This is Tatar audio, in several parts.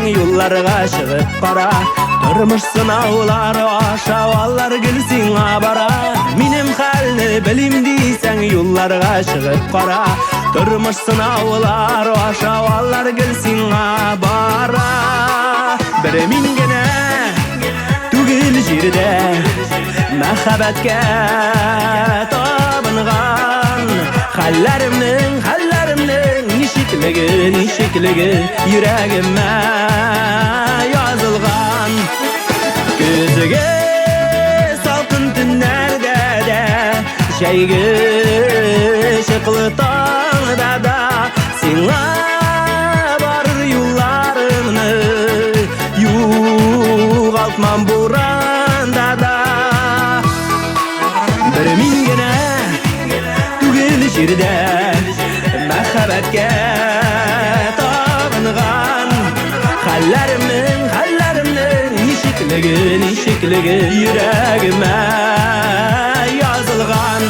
дисәң, юлларга чыгып кара. Тормыш сынаулары аша алар гел сиңа бара. Минем хәлне белим дисәң, юлларга чыгып кара. Тормыш сынаулары аша алар гел сиңа бара. Бер мин генә түгел җирдә мәхәббәткә табынган. Хәлләремнең, хәлләремнең ничеклеге, ничеклеге йөрәгемә язылган. Көзге салкын төннәрдә дә, җәйге чыклы таңда да сиңа барыр юлларымны югалтмам буранда да. Бер мин генә түгел җирдә мәхәббәткә табынган. Хәлләремнең, хәлләремнең ничеклеге, ничеклеге йөрәгемә язылган.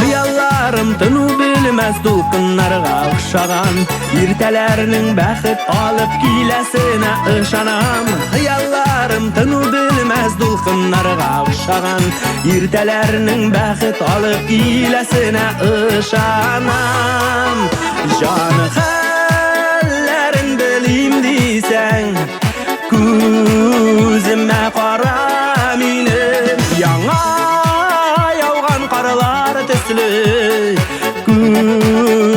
Хыялларым тыну белмәс дулкыннарга охшаган. Иртәләрнең бәхет алып киләсенә ышанам. Хыялларым тыну белмәс дулкыннарга охшаган. Иртәләрнең бәхет алып киләсенә ышанам. Җан хәлләрен белим дисәң, күземә кара минем. Яңа яуган карлар төсле күңелкәем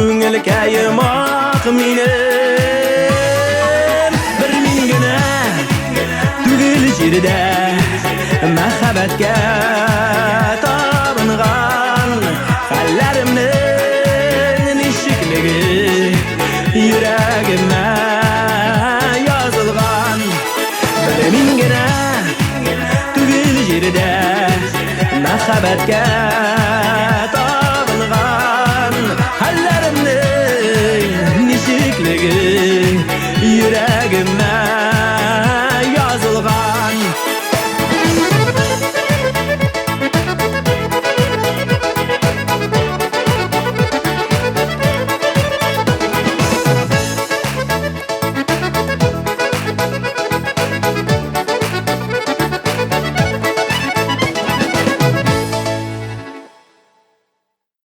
ак минем. Бер мин генә түгел җирдә мәхәббәткә табынган. Хәлләремнең ничеклеге йөрәгемә язылган. Бер мин генә түгел җирдә мәхәббәткә